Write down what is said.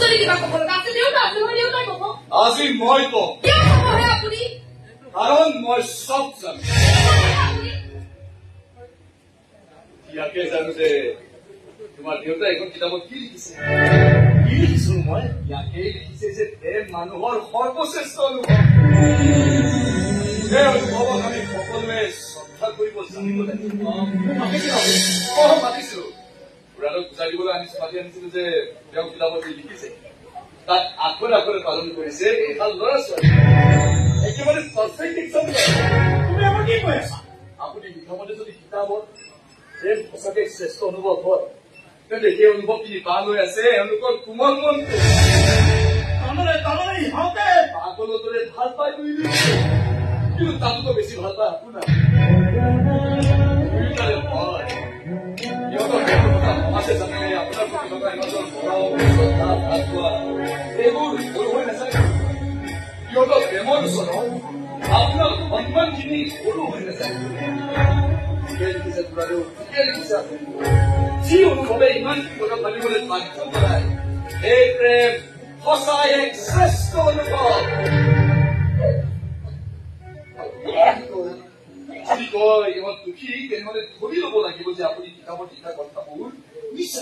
যদি কিবা ক'ব লগা আছে, দেউতা আছে নহয়, দেউতাই ক'ব। আজি মই কম। কিয় ক'বহে আপুনি? কাৰণ মই চব জানো। আপুনি ইয়াকে জানো যে তোমাৰ দেউতাই এখন কিতাপত কি লিখিছে। কি লিখিছো মই? ইয়াকেই লিখিছে যে প্ৰেম মানুহৰ সৰ্বশ্ৰেষ্ঠ অনুভৱ। সেই অনুভৱক আমি সকলোৱে শ্ৰদ্ধা কৰিব জানিব লাগিব। মাতিছিলো, খুৰাদক বুজাই দিবলৈ আনিছো, মাতি আনিছিলো যে তেওঁ কিতাপত যি লিখিছে তাক আখৰে আখৰে পালন কৰিছে এহাল ল'ৰা ছোৱালী, একেবাৰে পাৰফেক্ট এক্সাম্পল। তুমি আমাক কি কৈ আছা? আপুনি লিখামতে যদি কিতাপত প্ৰেম সঁচাকে শ্ৰেষ্ঠ অনুভৱ হয়, তেন্তে সেই অনুভৱখিনি বাহ লৈ আছে এওঁলোকৰ কোমল মনটো। তাৰমানে ইহঁতে পাগলৰ দৰে ভাল পায় বুলি, কিন্তু তাতোকৈ বেছি ভাল পায় আপোনাক। দুয়োটাৰে ভয়, সিহঁতৰ প্ৰেমৰ কথা সমাজে জানিলে আপোনাৰ প্ৰতি থকা সিহঁতৰ মৰম, শ্ৰদ্ধা, ভাল পোৱা এইবোৰ সৰু হৈ নাযায়? সিহঁতৰ প্ৰেমৰ ওচৰত আপোনাৰ সন্মানখিনি সৰু হৈ নাযায়? ঠিকে লিখিছে খুৰাদেউ, ঠিকে লিখিছে আপুনি। যি অনুভৱে ইমানখিনি কথা ভাবিবলৈ বাধ্য কৰায়, এই প্ৰেম সঁচাই এক শ্ৰেষ্ঠ অনুভৱ। যদি কয় ইহঁত দুখী, তেনেহলে ধৰি ল'ব লাগিব যে আপুনি কিতাপত লিখা কথাবোৰ মিছা।